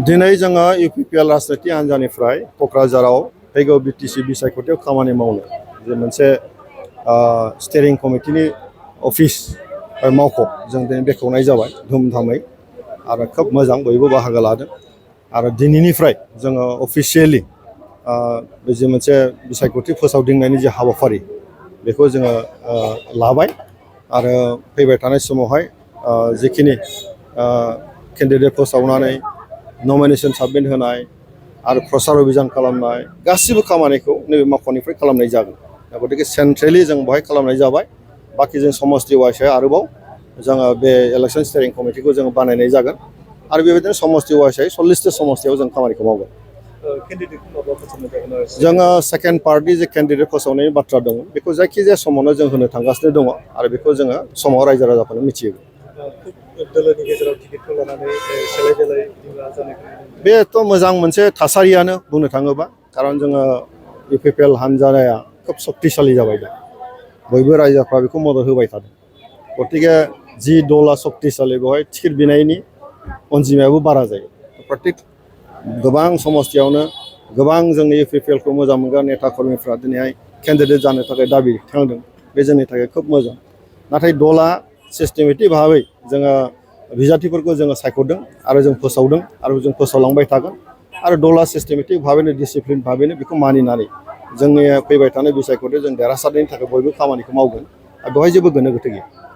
दिनै जोङो इउपिपिएल राजनिति हान्जानिफ्राय क'क्राझाराव फैगौ बिटिसि बिसायख'थियाव खामानि मावनो जे मोनसे स्टेरिं कमिटिनि अफिस मावख' जों दिनै बेखेवनाय जाबाय धुमधामै आरो खोब मोजां बयबो बाहागो लादों आरो दिनैनिफ्राय जोङो अफिसियेलि बे जे मोनसे बिसायख'थि फोसावदिंनायनि जे हाबाफारि बेखौ जोङो लाबाय आरो फैबाय थानाय समावहाय जिखिनि केन्डिडेट फोसावनानै नमिनेशन साबमिट होनाय आरो प्रसार अभियान खालामनाय गासिबो खामानिखौ नैबे मावख'निफ्राय खालामनाय जागोन गतिके सेन्ट्रेलि जों बेवहाय खालामनाय जाबाय बाखि जों समस्ति वाइसै आरोबाव जोङो बे इलेक्सन स्टेरिं कमिटिखौ जों बानायनाय जागोन आरो बेबायदिनो समस्ति वाइसै 40टा समस्तियाव जों खामानिखौ मावगोन जोङो सेकेन्ड पार्टनि जे केन्डिडेट फोसावनायनि बाथ्रा दङ बेखौ जायखिजाया समावनो जों होनो थांगासिनो दङ आरो बेखौ जोङो समाव रायजो राजाफोरनो मिथिहोगोन बेथ' मोजां मोनसे थासारियानो बुंनो थाङोबा खारन जोङो इउपिपिएल हान्जाया खोब शक्तिशालि जाबाय दा बयबो रायजोफ्रा बेखौ मदद होबाय थादों गतिके जि दला शक्तिशालि बेवहाय टिकेट बिनायनि अनजिमायाबो बारा जायो प्रत्येक गोबां समस्तियावनो गोबां जोंनि इउपिपिएलखौ मोजां मोनग्रा नेता कर्मिफ्रा दिनैहाय केन्डिडेट जानो थाखाय दाबि थिखांदों बे जोंनि थाखाय खोब मोजां नाथाय दला सिस्टेमेटिक भाबै जोङो बिजाथिफोरखौ जोङो सायख'दों आरो जों फोसावदों आरो जों फोसावलांबाय थागोन आरो दला सिस्टेमेटिक भाबैनो डिसिप्लिन भाबैनो बेखौ मानिनानै जोंनि फैबाय थानाय बिसायख'थियाव जों देरहासारनायनि थाखाय बयबो खामानिखौ मावगोन आरो बेवहाय जेबो गोनो गोथो गैया